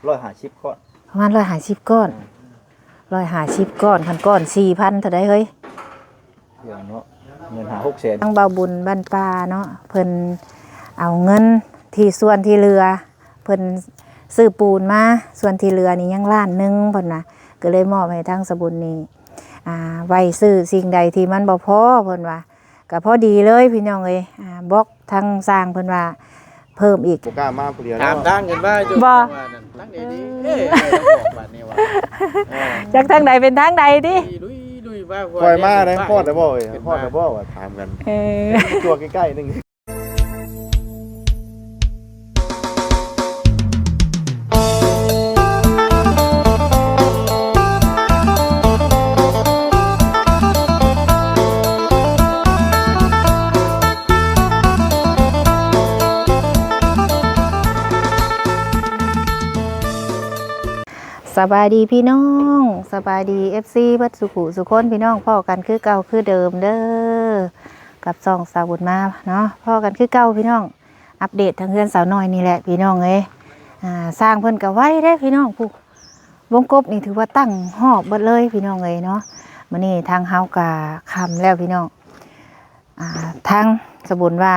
ຮ້ອຍຫ້າສິບກ້ອນ ປະມານຮ້ອຍຫ້າສິບກ້ອນ ອືມ ຮ້ອຍຫ້າສິບກ້ອນ ຄັນກ້ອນສີ່ພັນເທົ່າໃດເຮີ້ຍ? ດຽວເນາະ ເງິນຫ້າຫົກແສນ ທາງເບົາບຸນບ້ານປ່າເນາະ ເພິ່ນເອົາເງິນທີ່ສ່ວນທີ່ເຫຼືອ ເພິ່ນຊື້ປູນມາ ສ່ວນທີ່ເຫຼືອນີ້ຍັງລ້ານໜຶ່ງເພິ່ນວ່າ ກໍເລີຍມອບໃຫ້ທາງສະບຸນນີ້ ອ່າ ໄວ້ຊື້ສິ່ງໃດທີ່ມັນບໍ່ພໍເພິ່ນວ່າ ກໍພໍດີເລີຍພີ່ນ້ອງເອີຍ ອ່າ ບອກທາງຊ່າງເພິ່ນວ່າເພີ່ມອີກ ບໍ່ກ້າມາຜູ້ດຽວ ຖາມທາງກັນວ່າຢູ່ ບໍ່ ວ່ານັ້ນ ທາງໃດດີ ເອີ ເອີ ບອກບາດນີ້ວ່າ ເອີ ຈັກທາງໃດເປັນທາງໃດຕິ ລຸຍ ລຸຍ ວ່າ ຂ້ອຍມາໄດ້ຮອດແລ້ວບໍ່ເອີຍ ຮອດແລ້ວບໍ່ວ່າ ຖາມກັນ ເອີ ຕົວໃກ້ໆໜຶ່ງ. ສະບາຍດີພີ່ນ້ອງ ສະບາຍດີເອັຟຊີເບິດສູ່ຜູ້ສູ່ຄົນ ພີ່ນ້ອງ ພໍ້ກັນຄືເກົ່າຄືເດີມເດີ ກັບຊ່ອງສາວບຸນມາເນາະ ພໍ້ກັນຄືເກົ່າພີ່ນ້ອງ ອັບເດດທາງເຮືອນສາວນ້ອຍນີ້ແຫຼະພີ່ນ້ອງເອີຍ ອ່າ ຊ່າງເພິ່ນກໍໄວເດ້ພີ່ນ້ອງ ຜູ້ວົງກົບນີ້ຖືວ່າຕັ້ງຮອບເບິດເລີຍພີ່ນ້ອງເອີຍເນາະ ມື້ນີ້ທາງເຮົາກໍຄ່ຳແລ້ວພີ່ນ້ອງ ອ່າ ທາງສະບຸນວ່າ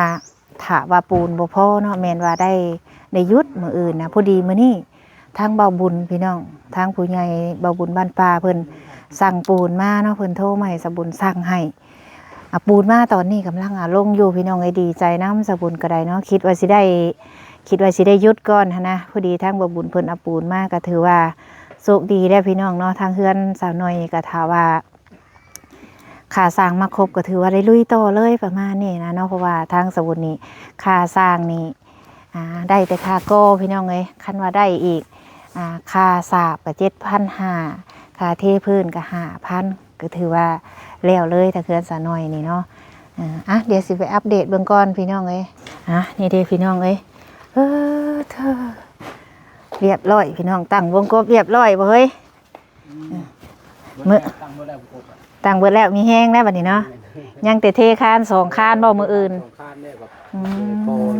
ຖ້າວ່າປູນບໍ່ພໍເນາະ ແມ່ນວ່າໄດ້ ໄດ້ຢຸດມື້ອື່ນນະ ພໍດີມື້ນີ້ທາງເບົາບຸນພີ່ນ້ອງ ທາງຜູ້ໃຫຍ່ເບົາບຸນບ້ານປ່າເພິ່ນສັ່ງປູນມາເນາະ ເພິ່ນໂທມາໃຫ້ສະບຸນສັ່ງໃຫ້ ອ່າ ປູນມາຕອນນີ້ກຳລັງ ອ່າ ລົງຢູ່ພີ່ນ້ອງເອີຍ ດີໃຈນຳສະບຸນກໍໄດ້ເນາະ ຄິດວ່າຊິໄດ້ ຄິດວ່າຊິໄດ້ຢຸດກ່ອນຫັ້ນນະ ພໍດີທາງເບົາບຸນເພິ່ນເອົາປູນມາ ກໍຖືວ່າໂຊກດີແລ້ວພີ່ນ້ອງເນາະ ທາງເຮືອນສາວນ້ອຍນີ້ກໍຖ້າວ່າ ຄ່າຊ່າງມາຄົບກໍຖືວ່າໄດ້ລຸຍຕໍ່ເລີຍປະມານນີ້ນະເນາະ ເພາະວ່າທາງສະບຸນນີ້ຄ່າຊ່າງນີ້ ອ່າ ໄດ້ແຕ່ຄ່າກໍ່ພີ່ນ້ອງເອີຍ ຄັນວ່າໄດ້ອີກ ອ່າ ຄ່າສາບກໍເຈັດພັນຫ້າ ຄ່າເທພື້ນກໍຫ້າພັນ ກໍຖືວ່າແລ້ວເລີຍ ທາງເຮືອນສາວນ້ອຍນີ້ເນາະ ເອີ ອ່ະ ດຽວຊິໄປອັບເດດເບິ່ງກ່ອນພີ່ນ້ອງເອີຍ ອ່ະ ນີ້ເດ້ພີ່ນ້ອງເອີຍ ເອີ ເທີ ລຽບຮ້ອຍພີ່ນ້ອງ ຕັ້ງວົງກົບລຽບຮ້ອຍບໍ່ເຮີ້ຍ? ອືມ ມື້ ຕັ້ງເບິດແລ້ວ ຕັ້ງເບິດແລ້ວ ມີແຮງແລ້ວບັດນີ້ເນາະ ແມ່ນ ຍັງແຕ່ເທຄານສອງຄານບໍ່ມື້ອື່ນ ສອງຄານແລ້ວກໍ ອືມ ເອີ ກໍ ອື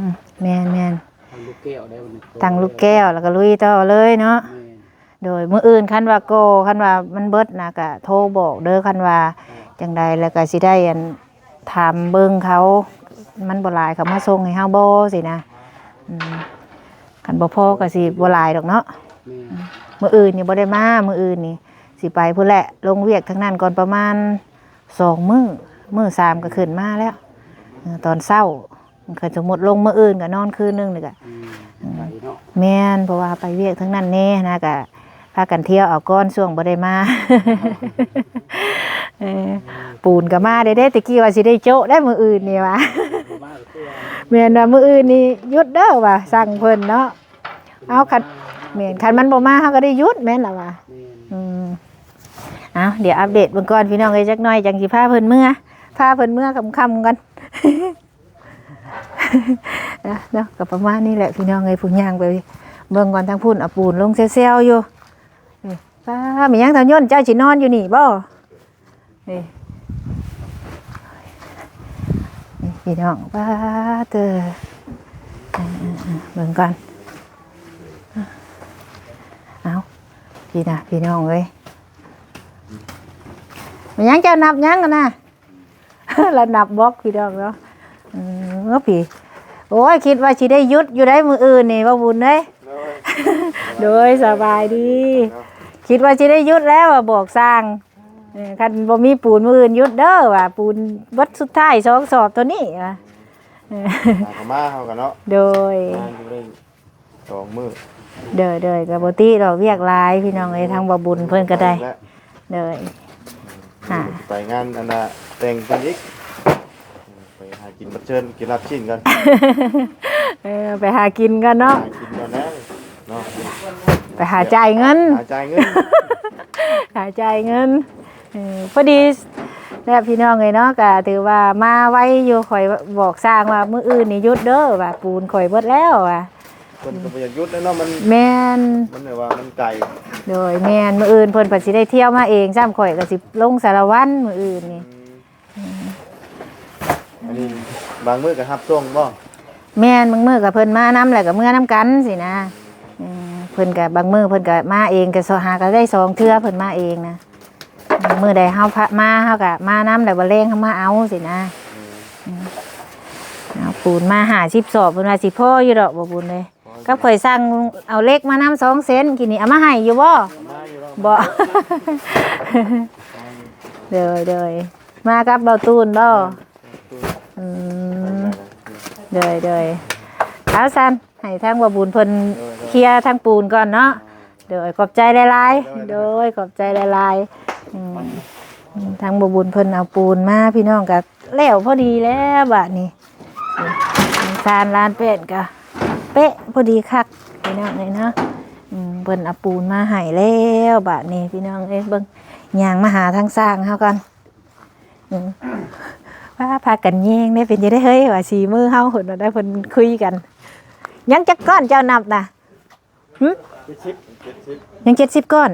ມໆໆ ແມ່ນໆ ຕັ້ງລູກແກ້ວໄດ້ບັດນີ້ ຕັ້ງລູກແກ້ວ ແລ້ວກໍລຸຍຕໍ່ເລີຍເນາະ ແມ່ນ ໂດຍ ມື້ອື່ນຄັນວ່າກໍ ຄັນວ່າມັນເບິດນະ ກໍໂທບອກເດີ ຄັນວ່າ ອ່າ ຈັ່ງໃດ ແລ້ວກໍຊິໄດ້ ອັນ ຖາມເບິ່ງເຂົາ ມັນບໍ່ຫຼາຍ ເຂົາມາສົ່ງໃຫ້ເຮົາບໍ່ຊີ້ນະ ອືມ ຄັນບໍ່ພໍກໍຊິບໍ່ຫຼາຍດອກເນາະ ແມ່ນ ມື້ອື່ນນີ້ບໍ່ໄດ້ມາ ມື້ອື່ນນີ້ຊິໄປພຸ້ນແຫຼະ ລົງວຽກທາງນັ້ນກ່ອນປະມານສອງມື້ ມື້ສາມກໍຂຶ້ນມາແລ້ວ ເອີ ຕອນເຊົ້າ ຄັນສົມມຸດລົງມື້ອື່ນກໍນອນຄືນໜຶ່ງນີ້ກໍ ອືມ ອືມ ໄປເນາະ ແມ່ນ ເພາະວ່າໄປວຽກທາງນັ້ນແດ່ນະ ກໍ ພາກັນທ່ຽວເອົາກ່ອນ ຊ່ວງບໍ່ໄດ້ມາ ເອີ ປູນກໍມາເດ້ ແຕ່ກີ້ວ່າຊິໄດ້ໂຈະໄດ້ມື້ອື່ນນີ້ວ່າ ແມ່ນວ່າມື້ອື່ນນີ້ຢຸດເດີວ່າ ສັ່ງເພິ່ນເນາະ ເອົາ ຄັນ ແມ່ນ ຄັນມັນບໍ່ມາ ເຮົາກໍໄດ້ຢຸດ ແມ່ນລະວ່າ ອືມ ເອົາ ດຽວອັບເດດເບິ່ງກ່ອນພີ່ນ້ອງເອີຍ ຈັກໜ້ອຍຈັ່ງຊິພາເພິ່ນເມືອ ພາເພິ່ນເມືອຄ່ຳໆກ່ອນ. ນະເນາະ ກໍປະມານນີ້ແຫຼະພີ່ນ້ອງເອີຍ ຜູ້ຍ່າງໄປເບິ່ງກ່ອນ ທາງພຸ້ນເອົາປູນລົງແຊວໆຢູ່ ນີ້ ປ້າ ແມ່ນຫຍັງທ້າວຍົນ ເຈົ້າຊິນອນຢູ່ນີ້ບໍ່? ນີ້ ນີ້ພີ່ນ້ອງ ປ້າເຕີ ເບິ່ງກ່ອນ ເອົ້າ ພີ່ນະ ພີ່ນ້ອງເອີຍ ແມ່ນຫຍັງ ເຈົ້ານັບຫຍັງຫັ້ນນະ? ລະນັບບລັອກພີ່ນ້ອງເນາະ ເອີ ພີ່ ໂອ້ຍ ຄິດວ່າຊິໄດ້ຢຸດຢູ່ໄດ໋ມື້ອື່ນນີ້ ເວົ້າບຸນເອີຍ ໂດຍ ໂດຍ ສະບາຍດີ ເນາະ ຄິດວ່າຊິໄດ້ຢຸດແລ້ວວ່າບອກຊ່າງ ເອີ ຄັນບໍ່ມີປູນມື້ອື່ນຢຸດເດີວ່າ ປູນເບິດສຸດທ້າຍສອງສອບໂຕນີ້ວ່າ ເອີ ມາກໍມາເຮົາກໍເນາະ ໂດຍ ມາຢູ່ໄດ້ ສອງມື້ ໂດຍໆ ກໍບໍ່ຕິດອກ ວຽກຫຼາຍພີ່ນ້ອງເອີຍ ທາງບໍ່ບຸນເພິ່ນກໍໄດ້ ໄປແລ້ວ ໂດຍ ຫາ ໄປງານອັນນ່າແຕ່ງເພິ່ນອີກ ໄປຫາກິນບັດເຊີນ ກິນລາບຊີ້ນກ່ອນ ເອີ ໄປຫາກິນກ່ອນເນາະ ຫາກິນກ່ອນແລ້ວເນາະ ໄປຫາຈ່າຍເງິນ ຫາຈ່າຍເງິນ ຫາຈ່າຍເງິນ ເອີ ພໍດີແລ້ວພີ່ນ້ອງເອີຍເນາະ ກໍຖືວ່າມາໄວຢູ່ ຂ້ອຍບອກຊ່າງວ່າ ມື້ອື່ນນີ້ຢຸດເດີວ່າ ປູນຂ້ອຍເບິດແລ້ວວ່າ ເພິ່ນກໍບໍ່ຢາກຢຸດແລ້ວເນາະ ມັນ ແມ່ນ ມັນແບບວ່າມັນໄກ ໂດຍ ແມ່ນ ມື້ອື່ນເພິ່ນເພິ່ນຊິໄດ້ທ່ຽວມາເອງຊ້ຳ ຂ້ອຍກໍຊິລົງສາລະວັນມື້ອື່ນນີ້ ອືມ ອັນນີ້ບາງມື້ກໍຮັບສົ່ງບໍ່? ແມ່ນ ບາງມື້ກໍເພິ່ນມານຳ ແລ້ວກໍເມືອນຳກັນຊີ້ນະ ອືມ ເພິ່ນກໍບາງມື້ເພິ່ນກໍມາເອງ ກໍສອ ຫາກໍໄດ້ສອງເທື່ອເພິ່ນມາເອງນະ. ມື້ໃດເຮົາພະ ມາ ເຮົາກໍມານຳ ແລ້ວບາດແລງເຮົາມາເອົາຊີ້ນະ. ອືມ ເອົາປູນມາຫ້າສິບສອບ ເພິ່ນວ່າຊິພໍຢູ່ດອກ ບໍ່ບຸນເອີຍ. ກັບຂ້ອຍສັ່ງເອົາເຫຼັກມານຳສອງເສັ້ນ ກີ້ນີ້ເອົາມາໃຫ້ຢູ່ບໍ່? ມາຢູ່ດອກ ບໍ່ ໂດຍ ໂດຍ ມາກັບເບົາຕູນບໍ່? ອືມ ໂດຍ ໂດຍ ເອົາຊັ້ນ ໃຫ້ທາງບ່າວບຸນເພິ່ນ ໂດຍ ໂດຍ ເຄຍທາງປູນກ່ອນເນາະ. ໂດຍ ຂອບໃຈຫຼາຍໆ ໂດຍ ໂດຍ ໂດຍ ຂອບໃຈຫຼາຍໆ. ອືມ ອືມ ທາງບ່າວບຸນເພິ່ນເອົາປູນມາ ພີ່ນ້ອງ ກໍແລ້ວພໍດີແລ້ວບາດນີ້. ອືມ ຊານລານແປ້ນກໍເປະພໍດີຄັກ ພີ່ນ້ອງເອີຍເນາະ. ອືມ ເພິ່ນເອົາປູນມາໃຫ້ແລ້ວບາດນີ້ ພີ່ນ້ອງເອີຍ. ເບິ່ງ ຍ່າງມາຫາທາງຊ່າງເຮົາກ່ອນ. ອືມ ວ່າພາກັນແຍງເດ້ ເປັນຈັ່ງໃດເຮີ້ຍ ວ່າສີມືເຮົາ ເພິ່ນວ່າໄດ້ ເພິ່ນຄຸຍກັນ. ຍັງຈັກກ້ອນເຈົ້ານັບນະ? ຫຶ? ເຈັດສິບ ຍັງເຈັດສິບກ້ອນ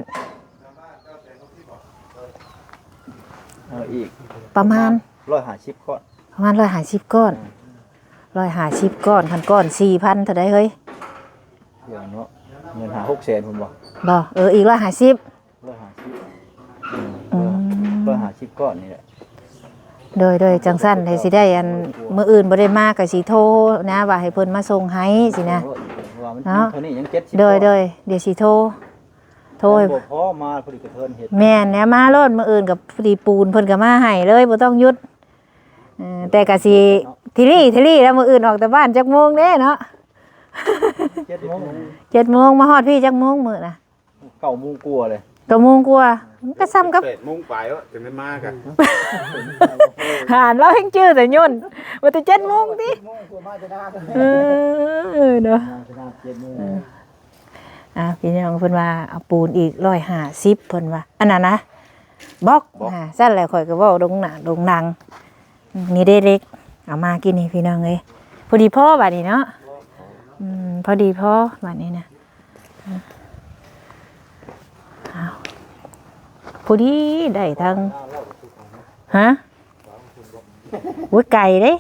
ເອົາອີກ ປະມານ ປະມານຮ້ອຍຫ້າສິບກ້ອນ ປະມານຮ້ອຍຫ້າສິບກ້ອນ. ອືມ ຮ້ອຍຫ້າສິບກ້ອນ ຄັນກ້ອນສີ່ພັນເທົ່າໃດເຮີ້ຍ? ດຽວເນາະ ເງິນຫ້າຫົກແສນພຸ້ນບໍ່? ບໍ່ ເອີ ອີກຮ້ອຍຫ້າສິບ ຮ້ອຍຫ້າສິບ ອືມ ຮ້ອຍຫ້າສິບກ້ອນນີ້ແຫຼະ. ໂດຍ ໂດຍ ຈັ່ງຊັ້ນໃຫ້ຊິໄດ້ ອັນ ມື້ອື່ນບໍ່ໄດ້ມາກໍຊິໂທນະ ວ່າໃຫ້ເພິ່ນມາສົ່ງໃຫ້ຊີ້ນະ ເນາະ. ເທົ່ານີ້ຍັງເຈັດສິບ ໂດຍ ໂດຍ ດຽວຊິໂທ ໂທໃຫ້ ບໍ່ພໍມາພໍດີກະເທີນເຮັດ. ແມ່ນແລ້ວ ມາໂລດ ມື້ອື່ນກໍພໍດີປູນເພິ່ນກໍມາໃຫ້ເລີຍ ບໍ່ຕ້ອງຢຸດ. ເອີ ແຕ່ກໍຊິທີລີ້ ທີລີ້ແລ້ວ ມື້ອື່ນອອກແຕ່ບ້ານຈັກໂມງເດ້ເນາະ? ເຈັດໂມງ ເຈັດໂມງ. ມາຮອດພີ້ຈັກໂມງມື້ນະ? ເກົ້າໂມງກວ່າເລີຍ ເກົ້າໂມງກວ່າ ມັນກໍສ່ຳກັບ ແປດໂມງປາຍແລ້ວ ຈຶ່ງໄດ້ມາກັນ. ຫານລາວແຮ່ງຈື່ແຕ່ຍົນ ວ່າແຕ່ເຈັດໂມງຕິ. ເອີ ເນາະ ມາແຕ່ເຈັດໂມງ. ອ່າ ພີ່ນ້ອງ ເພິ່ນວ່າເອົາປູນອີກຮ້ອຍຫ້າສິບ ເພິ່ນວ່າ ອັນນັ້ນນະ ບລັອກ ບລັອກ ອ່າ ຊັ້ນແຫຼະ ຂ້ອຍກໍເວົ້າດົງໜ້າດົງຫຼັງ. ນີ້ເດ້ເຫຼັກ ເອົາມາກິນນີ້ ພີ່ນ້ອງເອີຍ ພໍດີພໍບາດນີ້ເນາະ. ອືມ ພໍດີພໍບາດນີ້ນະ. ອ້າວ ພໍດີໄດ້ທັງ ຮະ? ໂອ້ຍ ໄກເດ້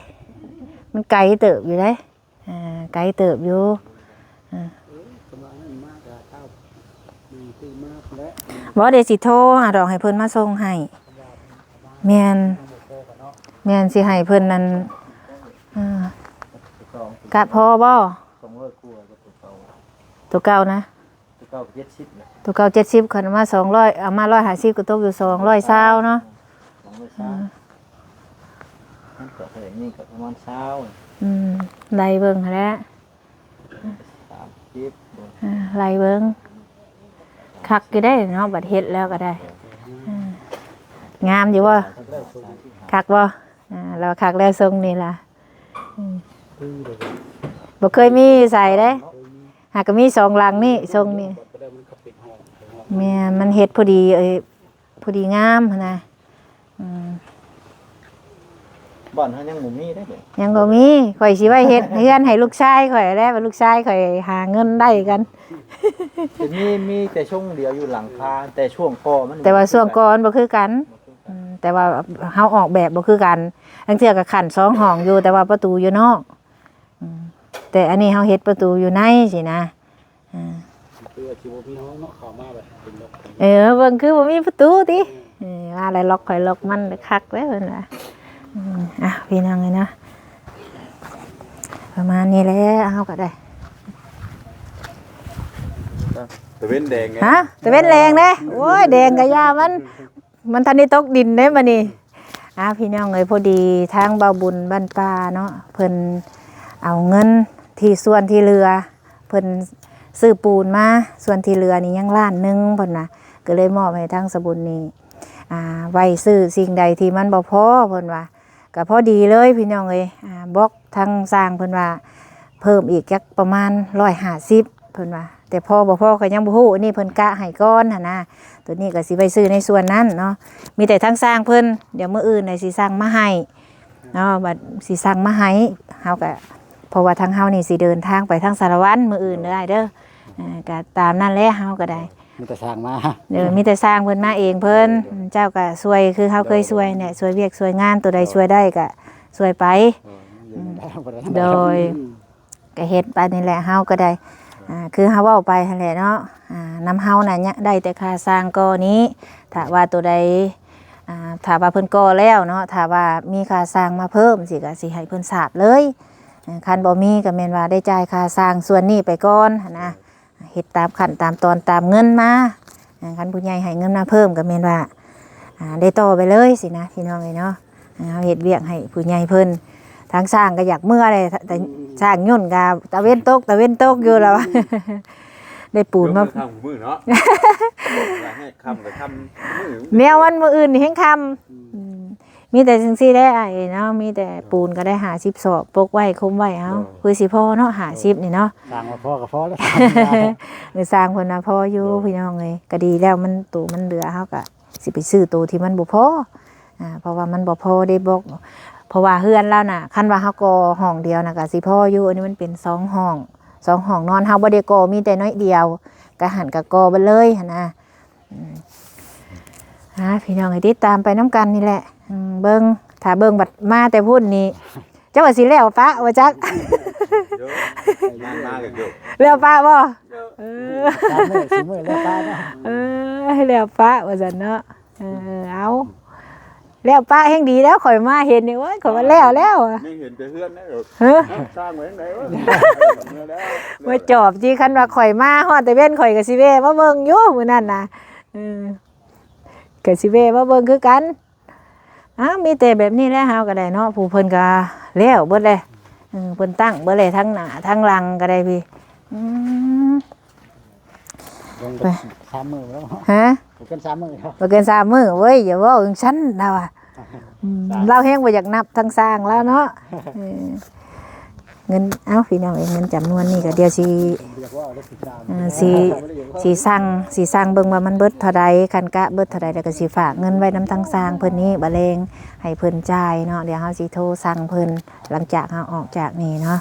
ມັນໄກເຕີບຢູ່ເດ້. ອ່າ ໄກເຕີບຢູ່. ອ່າ ບໍ່ ດຽວຊິໂທຫາດອກ ໃຫ້ເພິ່ນມາສົ່ງໃຫ້. ແມ່ນ ແມ່ນ ຊິໃຫ້ເພິ່ນນັ້ນ ອ່າ ກະພໍບໍ່? ໂຕເກົ່ານະ? ໂຕເກົ່າເຈັດສິບ ຄັນເອົາມາສອງຮ້ອຍ ເອົາມາຮ້ອຍຫ້າສິບ ກໍຕົກຢູ່ສອງຮ້ອຍຊາວເນາະ. ສອງຮ້ອຍຊາວ ມັນກໍເທົ່ານີ້ ກໍປະມານຊາວ. ອືມ ໄລ່ເບິ່ງຫັ້ນແຫຼະ ສາມສິບ ອ່າ ໄລ່ເບິ່ງ ຄັກຢູ່ເດ້ເນາະ ບັດເຮັດແລ້ວກໍໄດ້. ອ່າ ງາມຢູ່ບໍ່? ຄັກບໍ່? ອ່າ ລາວຄັກແລ້ວຊົງນີ້ລະ. ອືມ ບໍ່ເຄີຍມີຢູ່ໃສເດ້ ຫາກະມີສອງຫຼັງນີ້ ຊົງນີ້. ແມ່ນ ມັນເຮັດພໍດີ ເອີ ພໍດີງາມຫັ້ນນະ. ອືມ ບ້ານເຮົາຍັງບໍ່ມີເດ້ ຍັງບໍ່ມີ. ຂ້ອຍຊິໄວ້ເຮັດເຮືອນໃຫ້ລູກຊາຍຂ້ອຍແຫຼະ ວ່າລູກຊາຍຂ້ອຍຫາເງິນໄດ້ກັນ. ຈະມີ ມີແຕ່ຊົງດຽວຢູ່ຫຼັງຄາ ແຕ່ຊ່ວງກໍ່ມັນ ແຕ່ວ່າຊ່ວງກໍ່ມັນບໍ່ຄືກັນ. ອືມ ແຕ່ວ່າເຮົາອອກແບບບໍ່ຄືກັນ ລາງເທື່ອກໍຂັ້ນສອງຫ້ອງຢູ່ ແຕ່ວ່າປະຕູຢູ່ນອກ. ອືມ ແຕ່ອັນນີ້ເຮົາເຮັດປະຕູຢູ່ໃນຊີ້ນະ. ອ່າ ຄືວ່າຊິບໍ່ມີຫ້ອງເນາະ ເຂົ້າມາແບບເປັນລັອກ ເອີ ເບິ່ງຄືບໍ່ມີປະຕູຕິ. ເອີ ວ່າແລ້ວ ລັອກໃຜລັອກມັນ ຄັກເດ້ເພິ່ນວ່າ. ອືມ ອ່ະ ພີ່ນ້ອງເອີຍເນາະ ປະມານນີ້ແຫຼະ ເຮົາກໍໄດ້ ຕາເວັນແດງ. ຮະ? ຕາເວັນແດງເດ້. ໂອ້ຍ ແດງກະຢ່າມັນ ມັນທັນໄດ້ຕົກດິນເດ້ບັດນີ້. ອ້າວ ພີ່ນ້ອງເອີຍ ພໍດີທາງບ່າວບຸນບ້ານປ່າເນາະ ເພິ່ນເອົາເງິນທີ່ສ່ວນທີ່ເຫຼືອ ເພິ່ນຊື້ປູນມາ ສ່ວນທີ່ເຫຼືອນີ້ຍັງລ້ານໜຶ່ງ ເພິ່ນວ່າ ກໍເລີຍມອບໃຫ້ທາງສະບຸນນີ້ ອ່າ ໄວ້ຊື້ສິ່ງໃດທີ່ມັນບໍ່ພໍ ເພິ່ນວ່າ. ກໍພໍດີເລີຍພີ່ນ້ອງເອີຍ ອ່າ ບອກທາງຊ່າງເພິ່ນວ່າ ເພີ່ມອີກຈັກປະມານຮ້ອຍຫ້າສິບ ເພິ່ນວ່າ ແຕ່ພໍບໍ່ພໍກໍຍັງບໍ່ຮູ້ ອັນນີ້ເພິ່ນກະໃຫ້ກ່ອນຫັ້ນນະ. ໂຕນີ້ກໍຊິໄວ້ຊື້ໃນສ່ວນນັ້ນເນາະ ມີແຕ່ທາງຊ່າງເພິ່ນ ດຽວມື້ອື່ນນະຊິສັ່ງມາໃຫ້ເນາະ ບັດຊິສັ່ງມາໃຫ້ ເຮົາກໍ ເພາະວ່າທາງເຮົານີ້ຊິເດີນທາງໄປທາງສາລະວັນມື້ອື່ນເດີອ້າຍເດີ. ອ່າ ກໍຕາມນັ້ນແຫຼະ ເຮົາກໍໄດ້ ມີແຕ່ຊ່າງມາ ເອີ ມີແຕ່ຊ່າງເພິ່ນມາເອງເພິ່ນ. ໂດຍ ເຈົ້າກໍຊ່ວຍຄືເຮົາເຄີຍຊ່ວຍແຫຼະ ໂດຍ ຊ່ວຍວຽກຊ່ວຍງານ ໂຕໃດ ໂດຍ ຊ່ວຍໄດ້ກໍຊ່ວຍໄປ. ໂດຍ ອືມ ໂດຍ ອືມ ກໍເຮັດໄປນີ້ແຫຼະ ເຮົາກໍໄດ້ ອ່າ ຄືເຮົາເວົ້າໄປຫັ້ນແຫຼະເນາະ ອ່າ ນຳເຮົານະ ຍະ ໄດ້ແຕ່ຄ່າສ້າງກໍ່ນີ້ ຖ້າວ່າໂຕໃດ ອ່າ ຖ້າວ່າເພິ່ນກໍ່ແລ້ວເນາະ ຖ້າວ່າມີຄ່າສ້າງມາເພີ່ມຊີ້ ກະຊິໃຫ້ເພິ່ນສາບເລີຍ ຄັນບໍ່ມີກະແມ່ນວ່າໄດ້ຈ່າຍຄ່າສ້າງສ່ວນນີ້ໄປກ່ອນຫັ້ນນະ ເຮັດຕາມຂັ້ນຕາມຕອນຕາມເງິນມາ ຄັນຜູ້ໃຫຍ່ໃຫ້ເງິນມາເພີ່ມກະແມ່ນວ່າ ອ່າ ໄດ້ຕໍ່ໄປເລີຍຊີ້ນະ ພີ່ນ້ອງເອີຍເນາະ. ເຮົາເຮັດວຽກໃຫ້ຜູ້ໃຫຍ່ເພິ່ນ ທາງຊ່າງກໍຢາກເມືອແຫຼະ ແຕ່ຊ່າງຫຍຸ້ນກໍຕາເວັນຕົກ ຕາເວັນຕົກຢູ່ແລ້ວ ໄດ້ປູນມາ ເດີມມື້ຄ່ຳມື້ເນາະ ແນວວັນມື້ອື່ນນີ້ແຮງຄ່ຳ ອືມ ມີແຕ່ຈັ່ງຊີ້ແຫຼະອ້າຍເນາະ ມີແຕ່ປູນກໍໄດ້ຫ້າສິບສອບ ປົກໄວ້ຄຸມໄວ້ເອົາ ຄືຊິພໍເນາະ ຫ້າສິບນີ້ເນາະ ຊ່າງວ່າພໍກໍພໍແລ້ວ ເອີ ຊ່າງເພິ່ນວ່າພໍຢູ່ ພີ່ນ້ອງເອີຍ ກໍດີແລ້ວ ມັນ ໂຕມັນເຫຼືອ ເຮົາກໍ ຊິໄປຊື້ໂຕທີ່ມັນບໍ່ພໍ ອ່າ ເພາະວ່າມັນບໍ່ພໍເດ້ ບໍ່ ເພາະວ່າເຮືອນລາວນະ ຄັນວ່າເຮົາກໍ່ຫ້ອງດຽວນະກະຊິພໍຢູ່ ອັນນີ້ມັນເປັນສອງຫ້ອງ ສອງຫ້ອງນອນ ເຮົາບໍ່ໄດ້ກໍ່ ມີແຕ່ໜ້ອຍດຽວ ກະຫັ້ນກະກໍ່ເບິດເລີຍຫັ້ນນະ ອືມ ອ່າ ພີ່ນ້ອງເອີຍ ຕິດຕາມໄປນຳກັນນີ້ແຫຼະ ອືມ ເບິ່ງ ຖ້າເບິ່ງບັດມາແຕ່ພຸ້ນນີ້ ເຈົ້າວ່າຊິແລ້ວປະວ່າຈັກ ໂຍມ ງານມາກໍໂຍມ ແລ້ວປະບໍ່ ໂຍມ ເອີ ສາມມື້ສີ່ມື້ແລ້ວປະເນາະ ເອີ ໃຫ້ແລ້ວປະວ່າຊັ້ນເນາະ ເອີ ເອົາ ແລ້ວປະແຮ່ງດີແລ້ວ ຂ້ອຍມາເຫັນນີ້ ໂອ້ຍ ຂ້ອຍວ່າແລ້ວແລ້ວ ຍັງເຫັນແຕ່ເຮືອນເດ້ ຮະ ສ້າງໄວ້ຈັ່ງໃດວະ ເມືອແລ້ວ ມາຈອບຈິ ຄັນວ່າຂ້ອຍມາຮອດແຕ່ເວັນ ຂ້ອຍກໍຊິແວ່ມາເບິ່ງຢູ່ມື້ນັ້ນນະ ເອີ ກໍຊິແວ່ມາເບິ່ງຄືກັນ. ອ້າວ ມີແຕ່ແບບນີ້ແຫຼະ ເຮົາກໍໄດ້ເນາະ ຜູ້ເພິ່ນກໍແລ້ວເບິດແຫຼະ ເອີ ເພິ່ນຕັ້ງເບິດແຫຼະ ທັງໜ້າທັງຫຼັງກໍໄດ້ພີ້ ອືມ ລົງໄປສາມມື້ແລ້ວ ຮະ ບໍ່ເກີນສາມມື້ແລ້ວ ບໍ່ເກີນສາມມື້ ເວີ້ຍ ຢ່າເວົ້າຈັ່ງຊັ້ນລາວວ່າ ອືມ ລາວແຮງບໍ່ຢາກນັບທັງຊ່າງລາວເນາະ ເອີ ເງິນ ເອົ້າ ພີ່ນ້ອງເອີຍ ເງິນຈຳນວນນີ້ກໍດຽວຊິ ເອີ ຊິ ຊິສັ່ງ ຊິສັ່ງເບິ່ງວ່າມັນເບິດເທົ່າໃດ ຄັນກະເບິດເທົ່າໃດ ແລ້ວກໍຊິຝາກເງິນໄວ້ນຳທາງຊ່າງເພິ່ນນີ້ ບາແລງໃຫ້ເພິ່ນຈ່າຍເນາະ ດຽວເຮົາຊິໂທສັ່ງເພິ່ນ ຫຼັງຈາກເຮົາອອກຈາກນີ້ເນາະ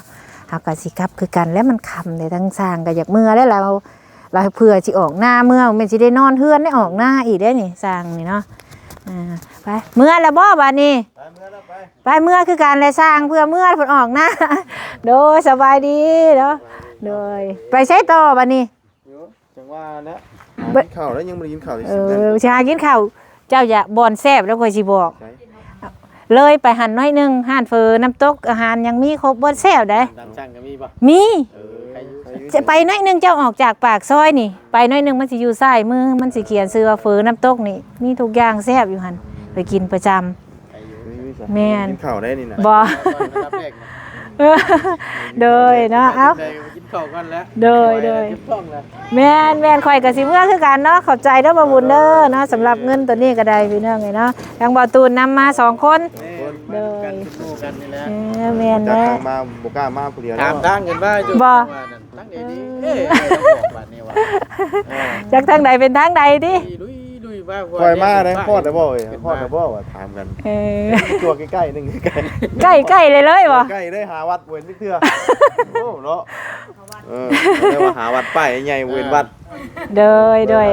ເຮົາກໍຊິກັບຄືກັນ ແລ້ວມັນຄ່ຳເດ້ ທາງຊ່າງກໍຢາກເມືອແລ້ວ ລາວ ລາວເພື່ອຊິອອກນາເມືອ ແມ່ນຊິໄດ້ນອນເຮືອນ ໄດ້ອອກນາອີກເດ້ນີ້ ຊ່າງນີ້ເນາະ ອ່າ ໄປ ເມືອແລ້ວບໍ່ບາດນີ້? ໄປ ເມືອແລ້ວ ໄປ ໄປເມືອຄືກັນແຫຼະ ຊ່າງເພື່ອເມືອເພິ່ນອອກນາ ໂດຍ ສະບາຍດີເນາະ ໂດຍ ໄປໃສຕໍ່ບາດນີ້? ໂອ້ ຈັ່ງວ່າແຫຼະ ຫາກິນເຂົ້າແລ້ວ ຍັງບໍ່ໄດ້ກິນເຂົ້າ ເອີ ຊິຫາກິນເຂົ້າ ເຈົ້າຢາກບ່ອນແຊບແລ້ວຂ້ອຍຊິບອກ ເລີຍໄປຫັ້ນໜ້ອຍໜຶ່ງ ຮ້ານເຝີນ້ຳຕົກ ອາຫານຍັງມີຄົບ ບ່ອນແຊບໃດ໋ ຕາມສັ່ງກໍມີບໍ່? ມີ ເອີ ໄປໜ້ອຍໜຶ່ງ ເຈົ້າອອກຈາກປາກຊອຍນີ້ ໄປໜ້ອຍໜຶ່ງ ມັນຊິຢູ່ຊ້າຍມື ມັນຊິຂຽນຊື່ວ່າເຝີນ້ຳຕົກນີ້ ມີທຸກຢ່າງແຊບຢູ່ຫັ້ນ ໄປກິນປະຈຳ ແມ່ນ ກິນເຂົ້າໄດ້ນີ້ນະ ບໍ່ ອັນດັບແລກນະ ໂດຍເນາະ ເອົ້າ ກິນເຂົ້າກ່ອນແຫຼະ ໂດຍ ໂດຍ ແມ່ນໆ ຂ້ອຍກໍຊິເມືອຄືກັນເນາະ ຂອບໃຈເດີບ່າວບຸນເດີເນາະ ສຳລັບເງິນໂຕນີ້ກໍໄດ້ ພີ່ນ້ອງເອີຍເນາະ ທາງບ່າວຕູນນຳມາສອງຄົນ ໂດຍ ເອີ ແມ່ນແຫຼະ ມາບໍ່ກ້າມາຜູ້ດຽວ ຖາມທາງກັນມາຢູ່ ບໍ່ ທາງໃດດີ ເອີ ເອີ ຕ້ອງບອກບາດນີ້ວ່າ ເອີ ຈັກທາງໃດເປັນທາງໃດຕິ ລຸຍໆ ມາ ຂ້ອຍມາໄດ້ ຮອດແລ້ວບໍ່ເອີຍ ຮອດແລ້ວບໍ່ວ່າ ຖາມກັນ ເອີ ຕົວໃກ້ໆ ໜຶ່ງ ໃກ້ໆ ໃກ້ໆ ເລີຍໆ ບໍ່ ໃກ້ເລີຍ ຫາວັດບໍ່ເຫັນຈັກເທື່ອ ໂອ້ ເນາະ ເອີ ເລີຍວ່າຫາວັດ ປ້າຍໃຫຍ່ບໍ່ເຫັນວັດ ໂດຍ ໂດຍ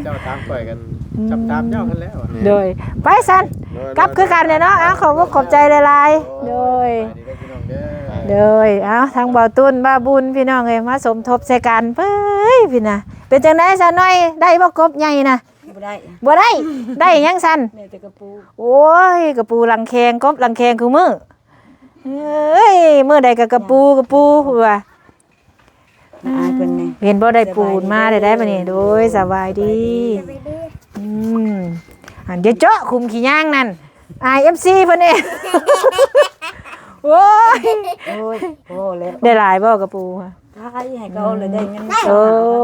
ເຈົ້າຕາມຂ້ອຍກັນ ອືມ ຈຳຕາມເຈົ້າຫັ້ນແຫຼະ ໂດຍ ໄປຊັ້ນ ໂດຍ ກັບຄືກັນແຫຼະເນາະ ເອົາ ຂອບອົກຂອບໃຈຫຼາຍໆ ໂດຍ ໂດຍ ເອົາ ທາງບ່າວຕຸນ ບ່າວບຸນ ພີ່ນ້ອງເອີຍ ມາສົມທົບໃສ່ກັນ ເອີຍ ພີ່ນະ ເປັນຈັ່ງໃດຊະນ້ອຍ ໄດ້ບໍ່ກົບໃຫຍ່ນະ? ບໍ່ໄດ້ ບໍ່ໄດ້ ໄດ້ຫຍັງຊັ້ນ? ໄດ້ແຕ່ກະປູ ໂອ້ຍ ກະປູຫຼັງແຂງ ກົບຫຼັງແຂງຄູ່ມື້ ເອີຍ ມື້ໃດກໍກະປູ ກະປູ ວ່າ ອາຍເພິ່ນນີ້ ເຫັນບໍ່ ໄດ້ປູນມາໄດ້ ໄດ້ບາດນີ້ ໂດຍ ສະບາຍດີ ສະບາຍດີ ອືມ ອັນ ຢ່າເຈາະຂຸມຂີ້ຍາງນັ້ນ ອາຍເອັຟຊີເພິ່ນນີ້ ໂອ້ຍ ໂອ້ຍ ພໍແລ້ວ ໄດ້ຫຼາຍບໍ່ກະປູ? ຂາຍໃຫ້ເຂົາແລ້ວໄດ້ເງິນ ໂອ້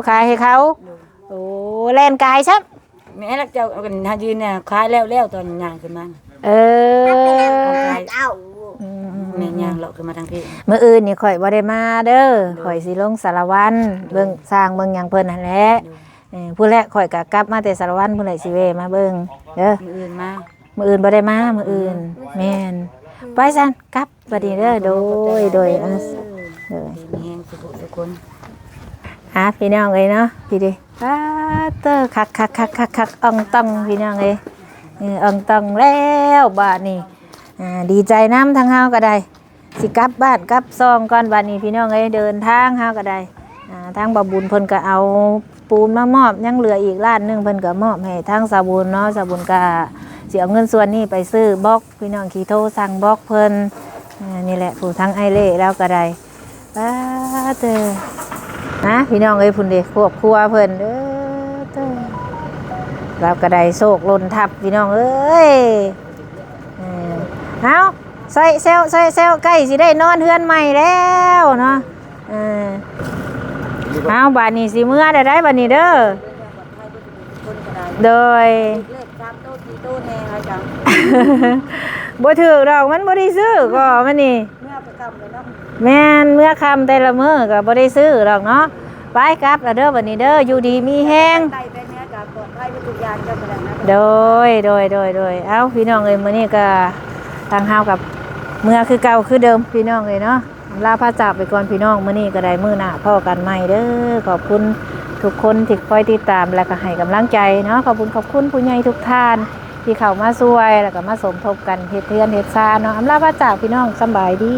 ຂາຍໃຫ້ເຂົາ ໂດຍ ໂອ້ ແລ່ນກາຍຊ້ຳ ແມ່ນລະເຈົ້າ ເອົາກັນຫາຢືນນະ ຂາຍແລ້ວໆ ຕອນຍ່າງຂຶ້ນມາ ເອີ ຂາຍ ອືມໆໆ ແມ່ຍ່າງເລາະຂຶ້ນມາທາງພີ້ ມື້ອື່ນນີ້ຂ້ອຍບໍ່ໄດ້ມາເດີ ໂດຍ ຂ້ອຍຊິລົງສາລະວັນ ໂດຍ ເບິ່ງຊ່າງເບິ່ງຫຍັງເພິ່ນຫັ້ນແຫຼະ ໂດຍ ເອີ ພຸ້ນແຫຼະ ຂ້ອຍກະກັບມາແຕ່ສາລະວັນພຸ້ນແຫຼະ ຊິແວ່ມາເບິ່ງເດີ ມື້ອື່ນມາ ມື້ອື່ນບໍ່ໄດ້ມາ ມື້ອື່ນ ອືມ ແມ່ນ ໄປຊັ້ນ ກັບ ສະບາຍດີເດີ ໂດຍ ໂດຍ ເອີ ໂດຍ ດີມີແຮງທຸກໆຄົນ ອ່າ ພີ່ນ້ອງເອີຍເນາະ ພີ້ເດ ປາດເຕີ ຄັກໆໆໆ ອ່ອງຕ່ອງ ພີ່ນ້ອງເອີຍ ເອີ ອ່ອງຕ່ອງແລ້ວບາດນີ້ ອ່າ ດີໃຈນຳ ທາງເຮົາກໍໄດ້ ຊິກັບບ້ານກັບຊ່ອງກ່ອນບາດນີ້ ພີ່ນ້ອງເອີຍ ເດີນທາງເຮົາກໍໄດ້ ອ່າ ທາງບ່າວບຸນເພິ່ນກໍເອົາປູນມາມອບ ຍັງເຫຼືອອີກລ້ານໜຶ່ງ ເພິ່ນກໍມອບໃຫ້ທາງສາວບຸນເນາະ. ສາວບຸນກໍຊິເອົາເງິນສ່ວນນີ້ໄປຊື້ບລັອກ ພີ່ນ້ອງ ຊິໂທສັ່ງບລັອກເພິ່ນ. ອ່າ ນີ້ແຫຼະ ຜູ້ທາງອ້າຍເລ່ລາວກໍໄດ້ ປາດເຕີ ນະ ພີ່ນ້ອງເອີຍ ພຸ້ນເດ ຄອບຄົວເພິ່ນ ເອີ ເຕີ ລາວກໍໄດ້ໂຊກຫຼົ່ນທັບ ພີ່ນ້ອງເອີຍ. ເອີ ເອົາ ໃສ່ແຊວ ໃສ່ແຊວ ໃກ້ຊິໄດ້ນອນເຮືອນໃໝ່ແລ້ວເນາະ. ເອີ ເອົາ ບາດນີ້ຊິເມືອແລ້ວໃດ໋ ບາດນີ້ເດີ. ໂດຍ ເລກສາມໂຕ ສີ່ໂຕແດ່ ອາຈານ ບໍ່ຖືກດອກ ມັນບໍ່ໄດ້ຊື້ກໍມັນນີ້ ເມືອໄປຄ່ຳແລ້ວເນາະ. ແມ່ນ ເມືອຄ່ຳແຕ່ລະມື້ກໍບໍ່ໄດ້ຊື້ດອກເນາະ. ໄປກັບລະເດີ ບັດນີ້ເດີ ຢູ່ດີມີແຮງ ໄດ້ໄປເມືອກໍປອດໄພເບິດທຸກຢ່າງ ເຈົ້າກໍໄດ້ນະ. ໂດຍ ໂດຍ ໂດຍ ໂດຍ ເອົ້າ ພີ່ນ້ອງເອີຍ ມື້ນີ້ກໍທາງເຮົາກັບເມືອຄືເກົ່າຄືເດີມ ພີ່ນ້ອງເອີຍເນາະ. ອຳລາພາຈາກໄປກ່ອນ ພີ່ນ້ອງ ມື້ນີ້ກໍໄດ້ ມື້ໜ້າພໍ້ກັນໃໝ່ເດີ. ຂອບຄຸນທຸກຄົນທີ່ຄອຍຕິດຕາມ ແລະກໍໃຫ້ກຳລັງໃຈເນາະ. ຂອບຄຸນ ຂອບຄຸນຜູ້ໃຫຍ່ທຸກທ່ານທີ່ເຂົ້າມາຊ່ວຍ ແລະກໍມາສົມທົບກັນເຮັດເຮືອນເຮັດຊານເນາະ. ອຳລາພາຈາກ ພີ່ນ້ອງ ສຳບາຍດີ.